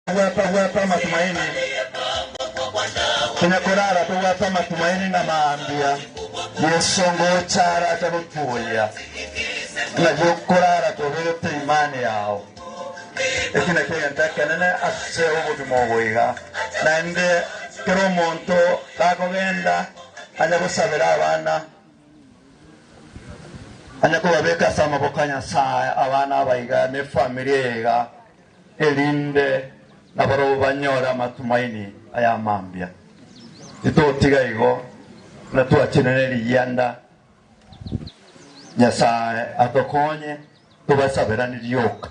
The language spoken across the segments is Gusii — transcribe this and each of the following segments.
Tobwate amatumaini, Konya korara tobwate amatumaini ng'a mambia Yeso ngocha arache gotwoyia, ng'a yokorara tobegete imani yao. Eki nakio egento ekenene ase obogima obo iga. Naende kera omonto gakogenda anya gosabera abana, anya kobabeka ase amaboko a Nyasae abana aba iga na efamiri eye iga, erinde nabarabwo banyore amatumaini aya mambia. Titotiga igo, buna twachenire rigianda, Nyasae atokonye tobasaberanie rioka.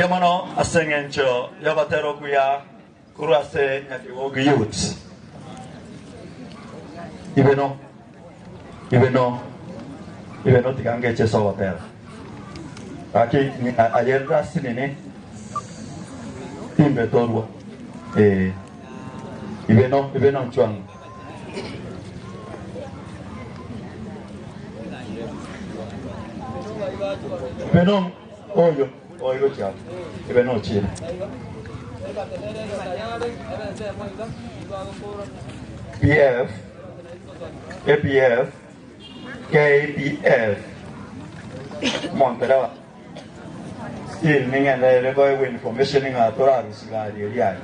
Mbuya mono ase engencho y'ogotera okuya korwa ase Nyakegogi Youth. Ibeno, ibeno, ibeno tiga ngeche ase ogotera. Gaki aye rasi nini timbetorwa. Eh. Ibeno, ibeno nchwang'u. Ibeno oyo oyo gochia abo. Ibeno ochire. PF, APF, KPF, Montereba. Still ning'ende ere koegwa information ng'a torarusie gari eria aye.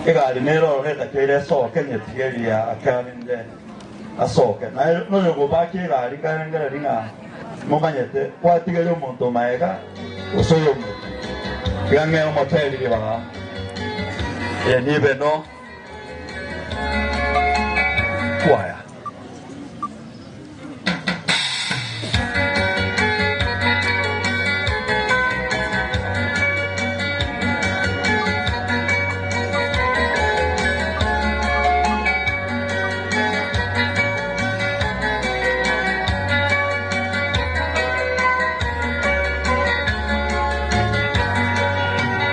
Egari nere ororo etakeire esoke nyetige eria akarinde asoke. Naye noyogobakia egari nkarengereria ng'a momanyete kwatigeria omonto maega gose oyomotu. Tiga ng'ee omoteri ribaga. Eye nibe no kwaya.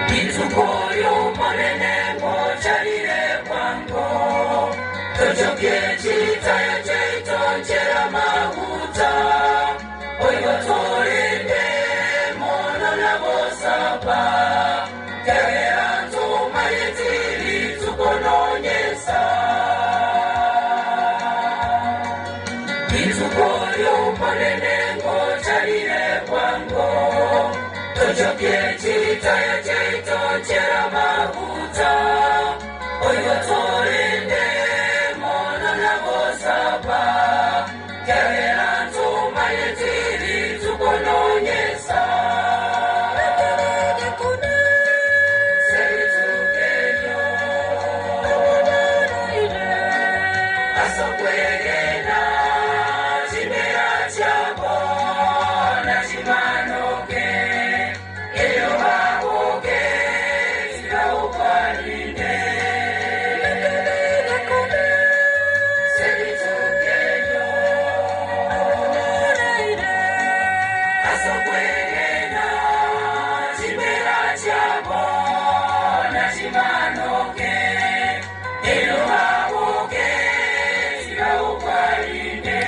Rituko ri'Omonene ngocha rire bwango. Tochokie chitaya chiaito nchera amaguta, boigo torende mono na gosaba, ekiagera ntomanyeti rituko nonya ensa. Rituko ri'Omonene ngocha rire bwango, tochokie chitaya chiaito nchera amaguta, boigo torende mono na gosaba, ekiagera ntomanyeti rituko nonya ensa. Ase rituko erio, ase okwegena chimera chiabo nachimanoke, erio baboke tibagokwanine. Ase rituko erio, ase okwegena chimera chiabo nachimanoke, erio baboke tibagokwanine.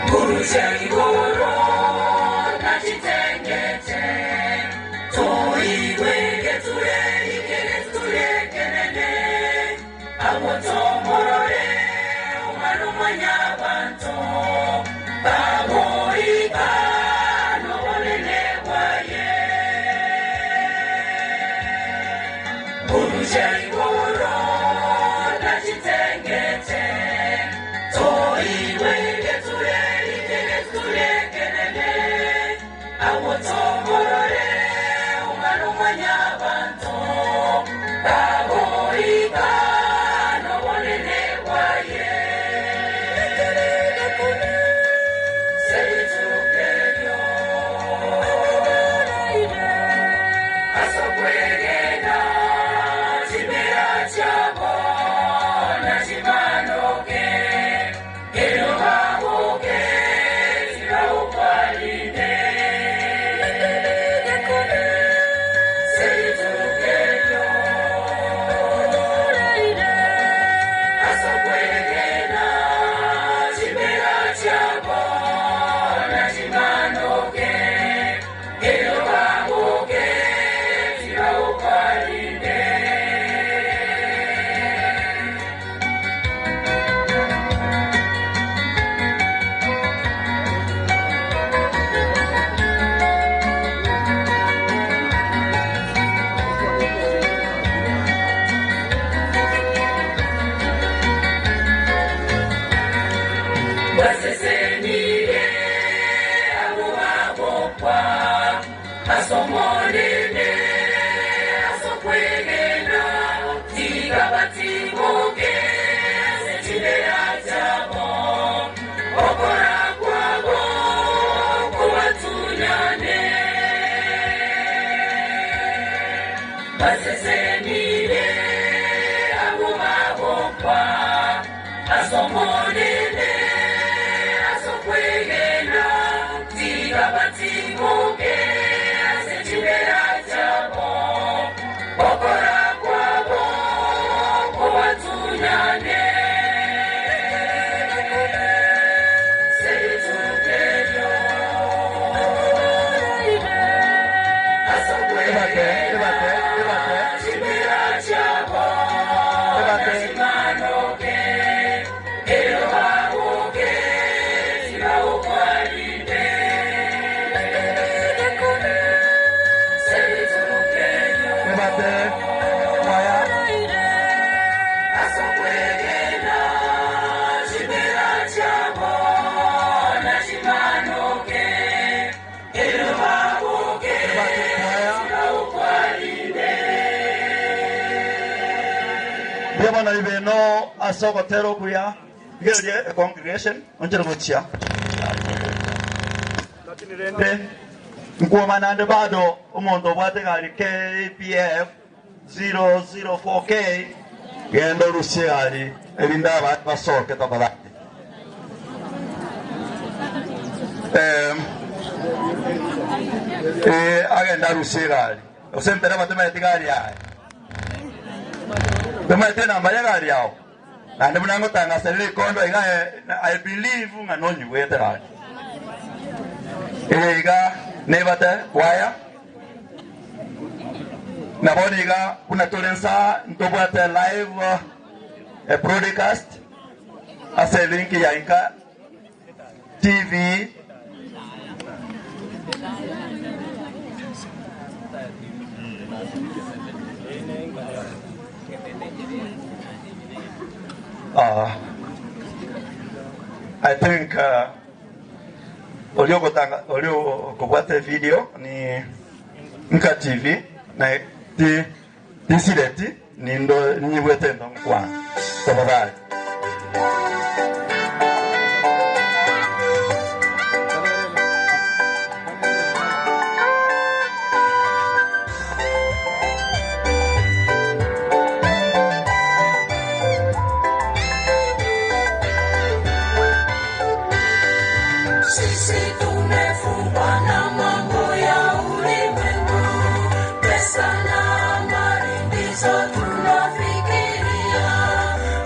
Nguru chia igoro nachitengete, toigweke turerikere turekenene, agwo tomorore omwana omwanyabanto, bagoika nobonene bwaye. Nguru chia igoro nachitengete, toigweke turerikere turekenene, agwo tomorore omwana omwanyabanto, bagoika nobonene bwaye. Asomonene asokwegena tigabatimoke ase chibera chabo gokora kwabo kobatunyane seritukeyo Ebate, ebate, ebate. chibera chabo Ebate. Manoke, erobagoke, tibagokwarinde. Seritukeyo, Ebate. Kwaya. asokwegena, chibera chabo, nachimanoke, erobagoke, Ebate kwaya. tibagokwarinde. Byabana ibeno asogotero kuya. Igerie congregation onjere gochia. Lakini rende nkuoma nande bado omonto obwate gari KPF 004K genda orusie gari erinde abantu basoke tafadhali. Agenda arusie gari osempere batemereti gari yaye tumaete namba ya gari yao nandi buna ngotangasa rikondo iga I believe ng'a nonyigwete gari ere iga nebate kwaya nabo niga buna tore nsa ntobwate live broadcast ase link ya Inka TV I think uliokubwata video ni Nka TV na ti tisireti ni ndo niwete ndo nkwa tafadhali. Sisi tumefungwa na mambo ya ulimwengu, pesa na mali ndizo tunafikiria,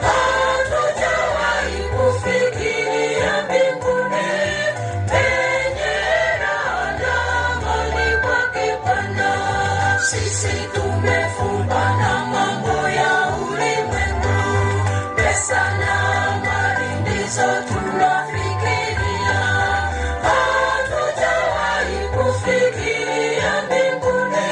hatujawahi kufikiria mbinguni penye raha na amani kwake Bwana. Sisi tumefungwa na mambo ya ulimwengu, pesa na mali ndizo tunafikiria, hatujawahi kufikiria mbinguni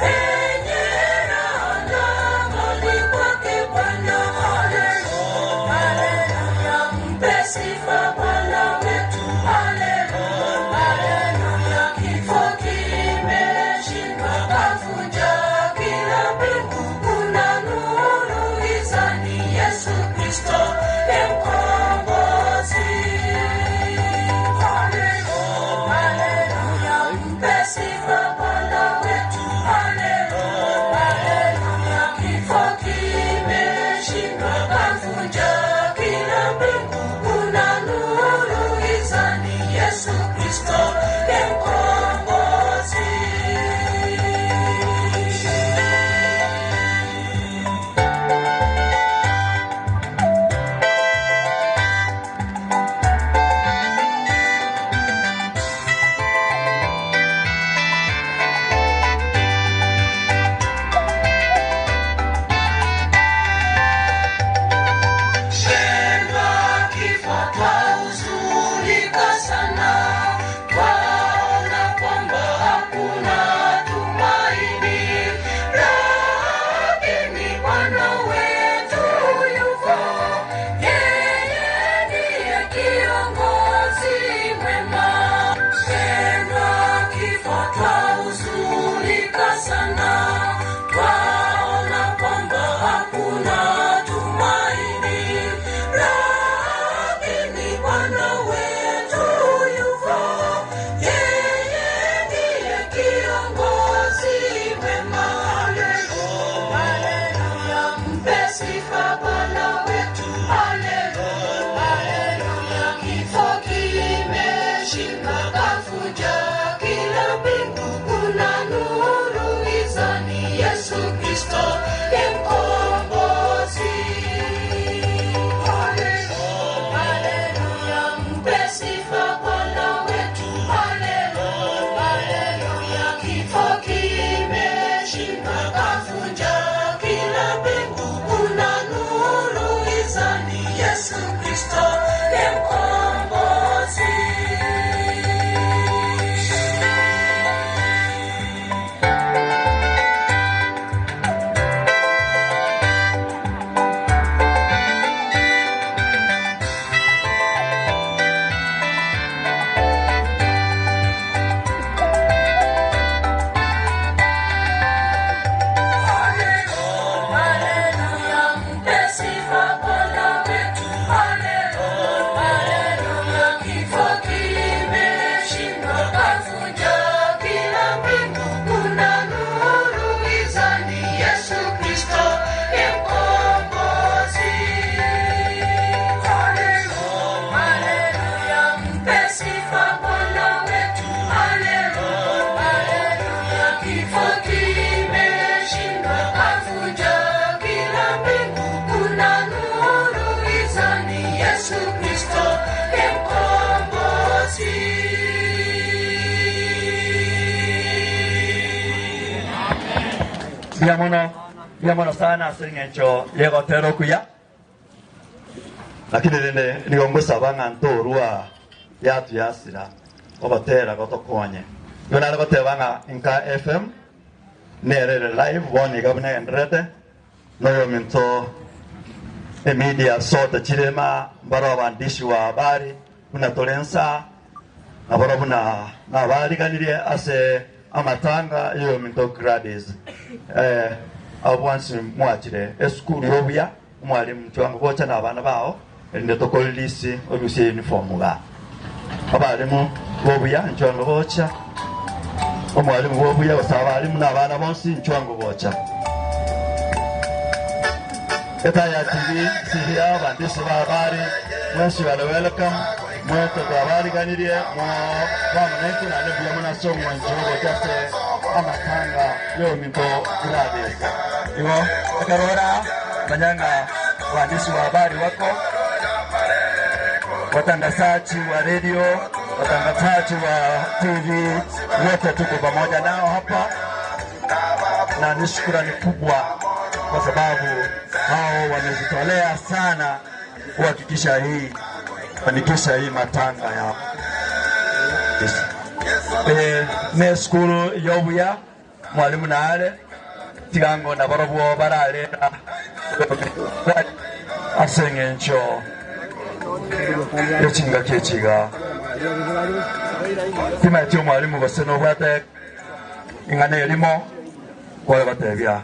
penye raha na amani kwake Bwana. Haleluya, haleluya, mpe sifa Bwana wetu. Haleluya, haleluya, kifo kimeshindwa, kavunja kila mbingu, kuna nuru gizani, Yesu Kristo ni mkombozi. Haleluya, haleluya, mpe sifa Bwana wetu. Haleluya, haleluya, kifo kimeshindwa, kavunja kila mbingu, kuna nuru gizani, Yesu Kristo ni mkombozi. Mbuya mono, mbuya mono sana ase eng'encho y'egotera okuya. Lakini rende nigo ngosaba ng'a ntorua yatu yasira ogotera gotokonye. Nigo nare goteba ng'a Nka FM nere ere live bono iga buna egendererete, noyominto emedia sote chire ma mbaro abandishi wa habari buna tore nsa, naboro buna nabariganirie ase amatanga y'oyominto Gladys. Eh, abwo bwansi mwachire esukuru y'obuya. Omwalimu, nchwango gocha nabana bao, erinde tokoririsi orusie uniform igaa. Abalimu bobuya, nchwango gocha. Omwalimu bwobuya gose abalimu na abana bonsi, nchwango gocha. Etaya TV, Siria, abandisi ba habari, mwensi you are welcome. Mwete twabariganirie mo bamonete naende mbuya mono ase omwancho ogocha ase amatanga y'ominto Gladys. Igo ekero ore aa, manya ng'a waandishi wa habari wako, watangazaji wa radio, watangazaji wa TV, wote tuko pamoja nao hapa, na ni shukrani kubwa kwa sababu hao wamejitolea sana kuhakikisha hii fanikisha hii matanga ya yes. Eh, ne esukuru y'obuya mwalimu nare tiga ngo nabarobwo bararera ase eng'encho y'echingaki echi iga timaeti omwalimu gose nobwate ing'ana erimo kware gotebia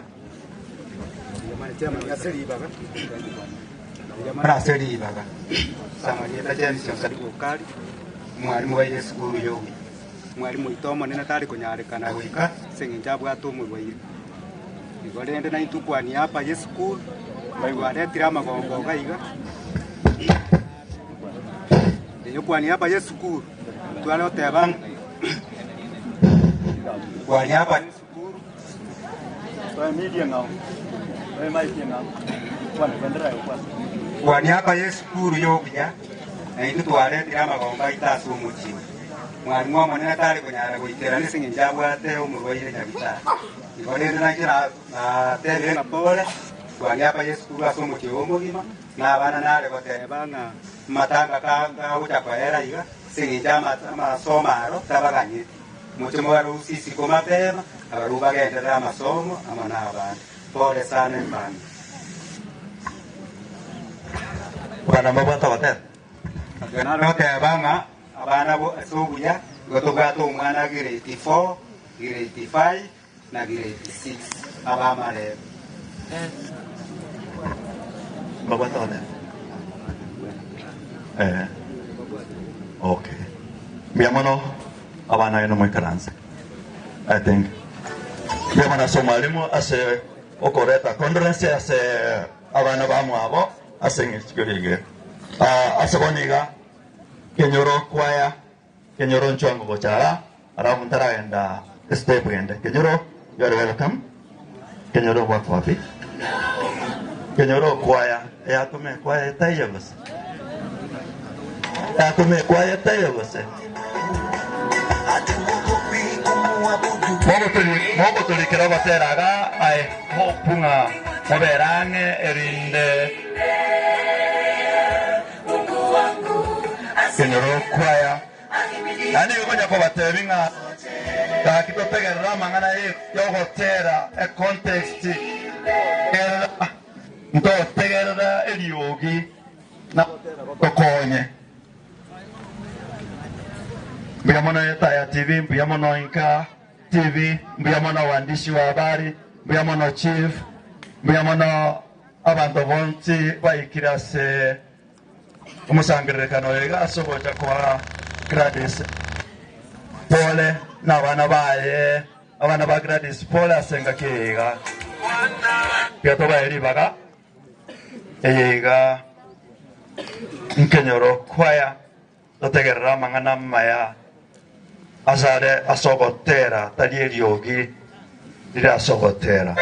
Ase ribaga Samarieta James Onsari Bukari, omwalimu bwaire esukuru y'obuya. Omwalimu oito omonene tari konyarekana goika ase eng'encho abwate omorwaire. Igo rende naintwe kwa niaba y'esukuru twaretire amagongo iga iga. Erio kwa niaba y'esukuru tware goteba ng'a kwa niaba Kwa niaba y'esukuru y'obuya, naintwe twaretire amagombo aito ase omochie oyo. Mwalimu omonene tari konyara goikerana ase engencho abwate omorwaire nyagitari. Igo rende nainche natebire ng'a pole, kwa niaba y'esukuru ase omochie oyo omogima, na abana nare goteba ng'a amatanga kagocha koera iga, ase engencho amasomo aro tabaganyeti. Moche mobarusie isiko mapema, abarabwo bagenderere amasomo amo nabande. Pole sana efamily. Abana mbabwate ogoteba. Nare goteba ng'a abana bo ase obuya igo tobwate omwana grade 4, grade 5 na grade 6 abamarebe. Mbabwate ogoteba. Eh. Okay. Mbuya mono abana aye nomoikaranse. I think. Mbuya mono ase omwalimu ase okoreta condolence ase abana bamwabo ase eng'encho eye. Ah, ase bono iga kenyoro kwaya Kenyoro nchwango gocha ara ara omonto aragenda estep gende kenyoro you are welcome kenyoro wako wapi kenyoro okwaya eyakome ekwaya etaiyo gose eyakome ekwaya etaiyo gose mogotorikera ogotera iga I hope ng'a mobere ang'e erinde Kenyoro kwaya, na nigo konya kobatebia ng'a gaki totegerere amang'ana y'ogotera econtext, tegerera ntotegerera eriogi na gotera gotokonye. Mbuya mono Etaya TV, mbuya mono Inka TV, mbuya mono waandishi wa habari, mbuya mono Chief, mbuya mono Abanto bonsi baikire ase omosangererekano oyo iga ase ogocha kwa Gladys Pole na abana baye, abana ba Gladys Pole ase engaki eye iga. Tiga tobae ribaga eye iga nkenyoro kwaya totegerere amang'ana amaya asare ase ogotera, tari eriogi rire ase ogotera.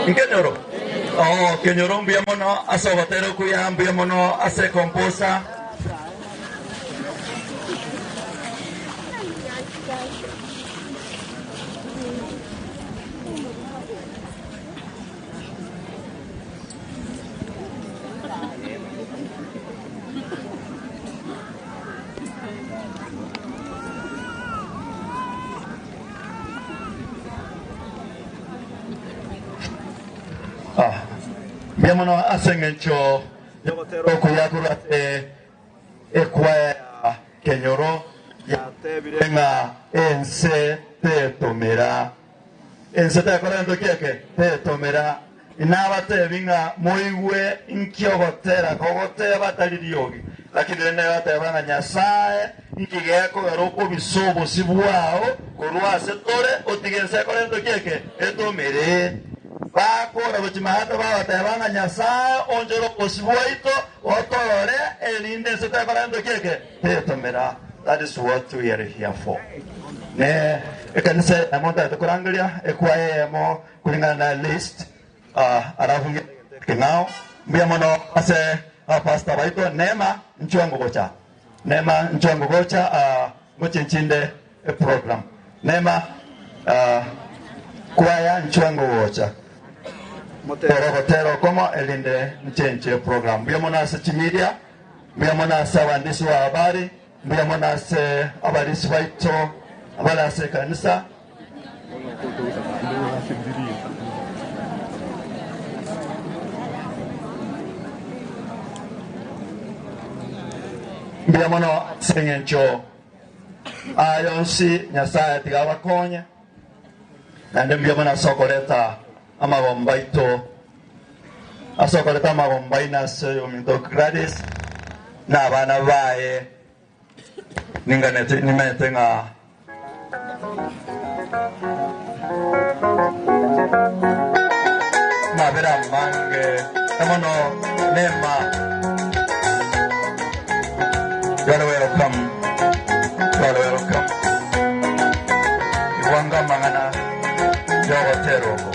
Nkenyoro. Oh, kenyoro mbuya mono ase ogotera okuya mbuya mono ase composer. Ah, mbuya mono ase eng'encho y'ogotera okuya korwa ase ekwaya ya Kenyoro yatebire ng'a ense tetomera. Ense tekora gento ki eke? Tetomera. Inabatebi ng'a moigwe inki ogotera kogoteba tari riogi, lakini rende egateba ng'a Nyasae inki gekogera okobisa obosio bwao korwa ase tore, otige ense ekore gento ki eke? Etomere. Bakora gochia maate bagoteba ng'a Nyasae onchore obosio bwaito otorore, erinde ense tekora gento ki eke? Tetomera. That is what we are here for. Ne ekanisa eyemo ntagete korangeria ekwaya eyemo Kulingana na list alafu keng'ao mbuya mono ase abapastor baito Neema nchwango gocha Neema nchwango gocha ngochenchinde eprogram Neema kwaya nchwango gocha oro gotera okomo erinde nchenche eprogram mbuya mono ase chimedia mbuya mono ase abandisi ba habari mbuya mono ase abarisi baito abare ase ekanisa. Mbuya mono ase eng'encho aya yonsi Nyasae tiga abakonye, naende mbuya mono ase okoreta amagomba aito, ase okoreta amagomba aino ase oyominto Gladys na abana baye. Ninganete nimanyete ng'a mabera amange na mono nema. You are welcome. You are welcome. Igwanga amang'ana y'ogotera oko.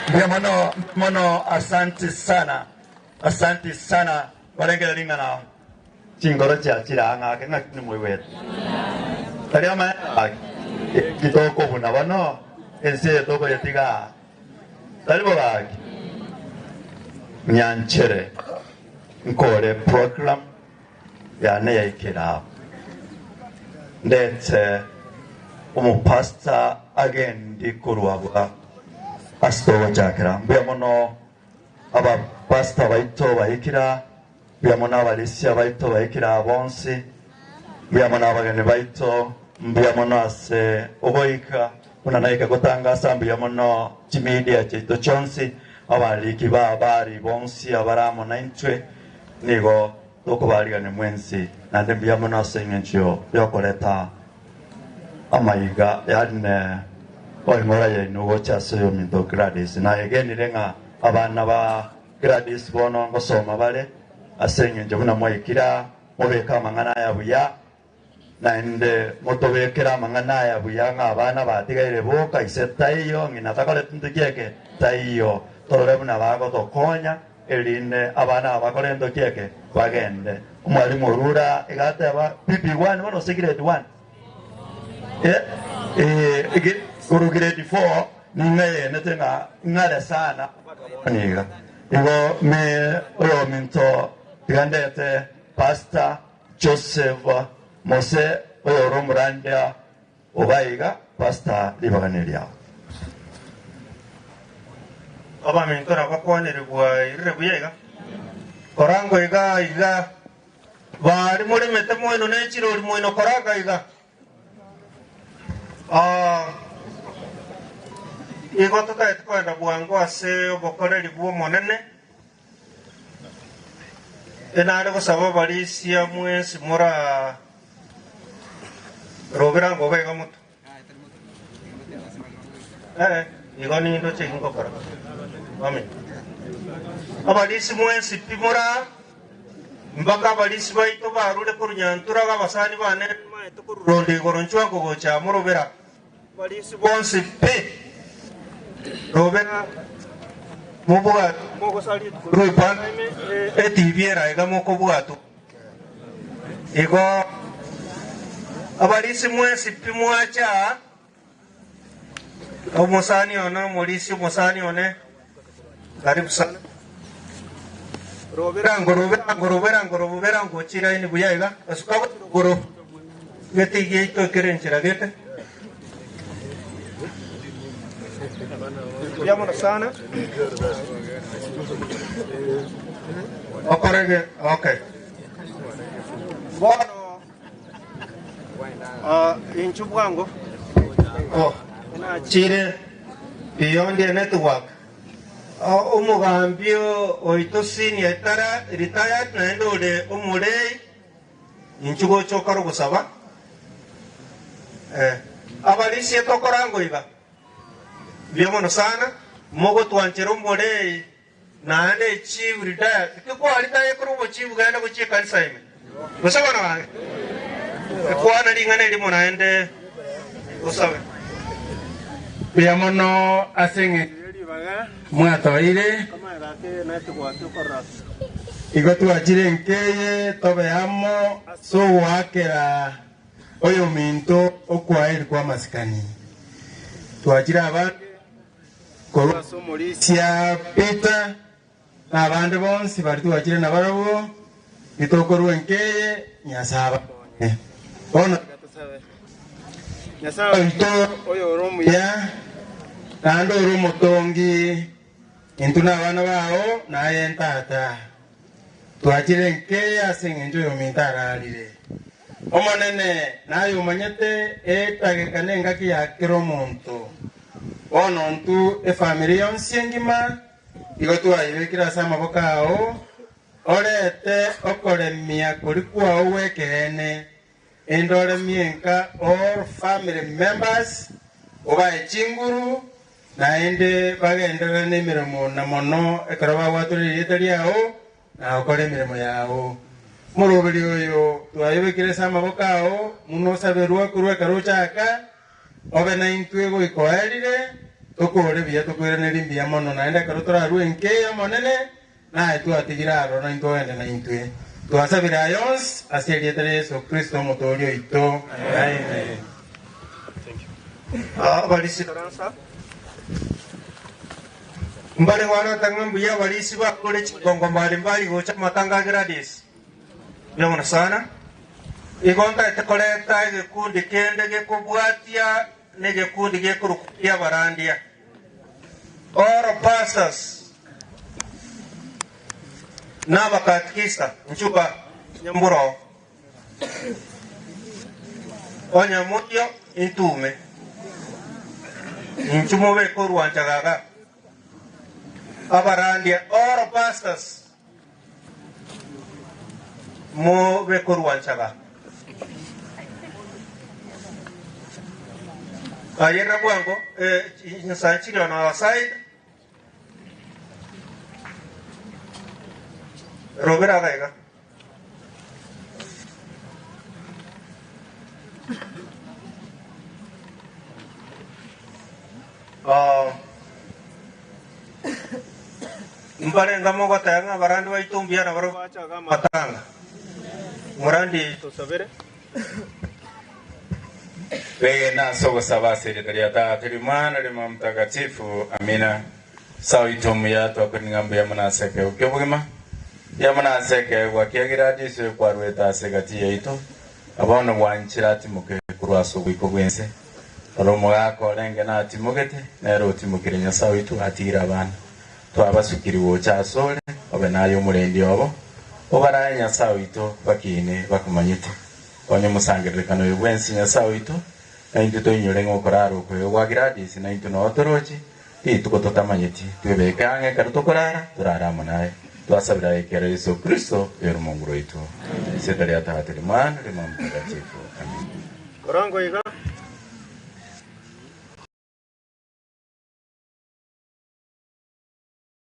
Mbuya mono mono, asanti sana, asanti sana. Barengere ring'ana chingoro chiachire ang'e ake ng'aki nimoigwete. Tari amaene ake eki tokobuna bono ense eye tokoyetiga aa. Tari bobe ake. Nyanchere nkore program yane yaikire aa. Ndete omopastor agendi korwa bwa ase togochakera. Mbuya mono abapastor baito baikire aa, mbuya mono abarisia baito baikire aa bonsi, mbuya mono abageni baito, mbuya mono ase ogoika buna naika gotangasa, mbuya mono chimedia chiaito chionsi, abariki ba habari bonsi abare amo naintwe, nigo Tokobarigania mwensi, naende mbuya mono ase engencho y'okoreta amaiga yane oing'ora yaino gocha ase oyominto Gladys. Naegenire ng'a abana ba Gladys bono ngosoma bare, ase engencho buna mwaikire aa, mobeke amang'ana aya buya, Naende motobekere amang'ana aya buya, ng'a abana batigaire boka, ise taiyo, ng'ina takoreti ntoki eke taiyo. Torore buna bagotokonya, erinde abana aba bakore ntoki eke bagende. Omwalimu orure iga ateba, PP1 bono gose grade one? Eh, eh, korwa grade four ning'egenete ng'a ng'are sana mpaka bono iga. Igo me oyominto tiga ndete Pastor Joseph Mose oyore omorandia oba iga, Pastor ribaga neriao. Abaminto nabakwanerigwa irire buya iga, korangwa iga iga, Baria moremete moino ne chirori moino koranga iga. Ah, igo totagete kogenda bwango ase obokoreri bw'Omonene. Enare gosaba abarisia mwensi mora robera ngoba iga motwe. Eh, igo nindoche ngokora. Amen. Abarisi mwensi pi mora mpaka abarisi baito barure korwa Nyanturaga abasani bane maete korwa Ronda igoro nchwa nkogocha morobera. Abarisi bonsi pi, robera. Mobwatwe rw'epana ime etibi era iga mokobwatwa. Igo abarisi mwensi pi mwacha aa, omosani one omorisia omosani one, karibu sana. Roberango roberango roberango roberango ochire aini buya iga, osuka gochia rogoro gete giaito ekere enchera gete. Mbuya mono sana. Okorege, okay. Bono ah, inchu bwango. Oh, nachire beyond the network. Ah, omogambi oito senior tara retired naende ore omorei Inchuo gocha okore ogosaba, eh, abarisia tokorango iga. Mbuya mono sana, mogotwanchera omorei naende echief retired. Tikwaritaye korwa obochief genda gochia ekanisa ime. Gose abana bange? Kwana ring'ana erimo naende osabe. Mbuya mono ase eng'encho ye ribaga mwatoeire. Igo twachire enkeye tobe amo ase ogoakera oyominto okwaeri kw'amasikani. Twachire abange korwa ase omorisia Peter na abande bonsi baria twachire nabarabwo, titokorua enkeye, Nyasae abakonye. Bono tiga tosabe. Nyasae oito oyore omuya, naende ore omotongi, Intwe nabana bao, na aye Tata. Twachire enkeye ase engencho oyominto ararire. Omonene, naye omanyete etageka na engaki ya kera omonto. Bono intwe efamiri yonsi engima igo twayebekire ase amaboko ao, orete okoremia koria kwao gw'ekeene, Indore mienka all family members obae chinguru naende bagenderere nemeremo na mono ekero bagwatorire erieta riao na gokora emeremo yao. Omoroberi oyo twayobekire ase amaboko ao buna osaberwa korwa ekero ochaka Obe naintwe goika oerire, tokore buya tokoiranerie mbuya mono, naende ekero torarue enka y'Omonene, naye twatigire aroro naintwe ogende naintwe. Twasabire aya onsi ase erieta ria Yeso Kristo Omotooria oito. Amen. Abarisia mbare gwarota ng'a mbuya abarisia bakore chingongo mbari mbari gocha amatanga a Gladys. Mbuya mono sana. Igo ntaete koreta egekundi kende gekobwatia negekundi gekorokwa ki'abarandia. All pastors na abakatikista nchuba nyamburo onye morio intume inchu mobeke orwancha gaga abarandia all pastors Mobe korwa nchaga. Ayerera bwango, eh, chinsae chiri on our side. Robera iga iga. Ah, Mbarenge mogoteba ng'a abarandi baito mbuya nabarabwo bachaga amatanga. Morandi tosabere. Begene ase ogosaba ase erieta ria Tata, ria Omwana, ria Roho Mtakatifu. Amina. Nyasae oito omuya, twakorire ng'a mbuya mono ase ekeegwa ki'obogima, mbuya mono ase ekeegwa kia Gileadi ase oyokwaruete ase egati yaito, na bono gwanchire atimoke korwa ase oboiko bw'ense. Rora omogaka orenge natimogete, nere otimokire Nyasae oito atigire abana. Twabasukiri gocha asore, obe naye omorendi obo, obarae Nyasae oito bakiine bakomanyete. Konya omosangererekano oyo bwensi Nyasae oito, na intwe toinyore ng'a okorara okoyo gwa Gladys naintwe noo toroche, rituko totamanyeti, twebeke ang'e ekero tokorara, torare amo naye. Twasabire aye ekero Yeso Kristo oyore Omonguru oito. Erieta ria Tata, ria Mwana, ria Roho Mtakatifu. Amina. Korango iga.